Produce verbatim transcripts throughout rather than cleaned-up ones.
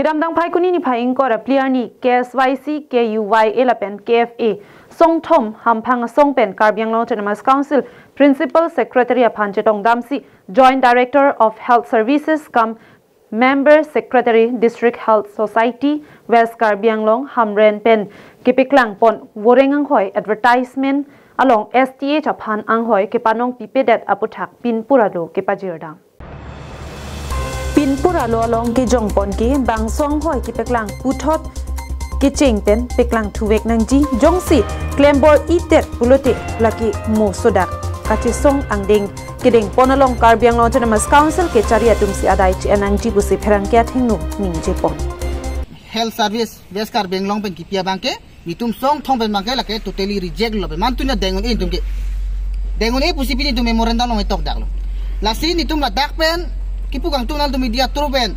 Kedamtang Phaikuni niphai ingkoi ra phli arni K S Y C, K U Y A lapen K F A songthom hamphang asong pen Karbi Anglong Autonomous Council Principal Secretary aphan chetongdamsi Joint Director of Health Services cum Member Secretary, District Health Society, West Karbi Anglong, Hamren pen kepeklang pon voreng anghoi advertisement along S T H aphan anghoi kepanong pipedet aputhak pinpur alo kepajirdam. Pinpur alo along kejong pon ke bangso anghoi kepeklang puthot kecheng pen peklang thuvek nangji, jongsi klembor itet pulote lake mo sodak kachesong angdeng kedeng pon along Karbi Anglong Autonomous Council kechari atumsi adai chi-en nangji pusi pherangke athengno ningje pon. Health Service West Karbi Anglong pen kipi abangke, nitum songthom pen abangke lake totally reject lo pen. Mantun ya deng un-e nitum ke. Deng un-e pusi pini nitum memorandum along tok dak lo. Lasi nitum ladak pen kipu kangtung nangtum media through pen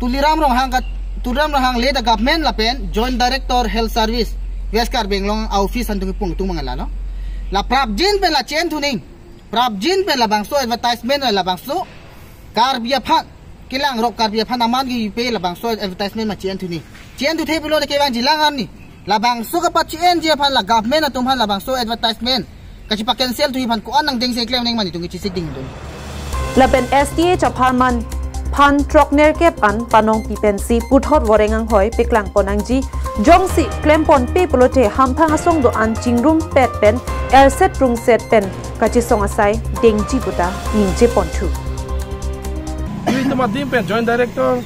Tuliram Ronghang kat, Tuliram Ronghang le the government lapen Joint Director Health Service West Karbi Anglong office antung pung tung mangala no. La prapjin pen la chen thuning. Prapjin pen labangso advertisement, labangso Karbi aphan, kelang rok Karbi aphan aman kipe labangso advertisement ma chen thuning. Chen thuthe pulote kevang jilang arni. Labangso kapachi-enji aphan la government atum aphan labangso advertisement kachipa cancel thuji aphan ko-an angdengsi klem nangji ma nitum kechisik ding dun. Lapen S T H apharman phan throknerkep an panong pipensi puthot voreng anghoi peklang pon nangji, jongsi klem ponpe pulote hamphang asong do-an chingrumpet pen erset rungset pen kachesong asai dengji puta ningje ponthu. Ilitum adim pen Joint Director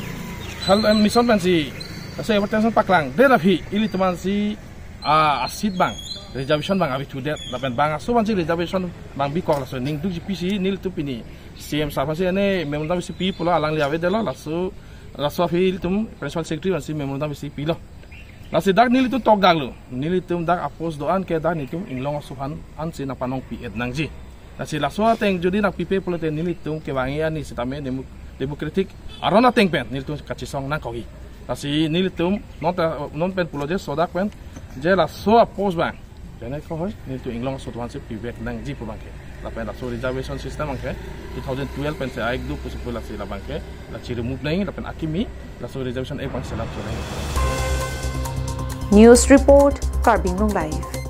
Health and Mission pensi, ase advertisement paklang, der aphi ilitum ansi, ah, a seat bang reservation bang abi thudet, lapen bang aso bangsi reservation bang bikok, laso ningduk ji pisi nelitum pini C M sir aphansi ane memorandum isi pi pulo, alangli avedetlo, laso, laso aphi ilitum Principal Secretary aphansi memorandum isi pilo. Lasi dak nelitum tok daklo, nelitum dak a-post do-an ke dak nelitum inglong aso aphan ansi nangpanong pi-et nangji. Lasi laso ateng jodi nangpipe pulote nelitum kevang-i arni sitame demo-, democratic aron ateng pen nelitum kachesong nangkokji. Lasi nelitum non ta, non pen pulo je sodak pen je laso a-post bang, jane ko hoi, nelitum inglong aso aphansi pivek nangji pu abangke. Lapen laso reservation system abangke two thousand twelve pensi aik do pusi pu, lasi labangke la chi-remove nangji, lapen akimi laso reservation act abangsi lap chonai. News report, Karbi Anglong Live.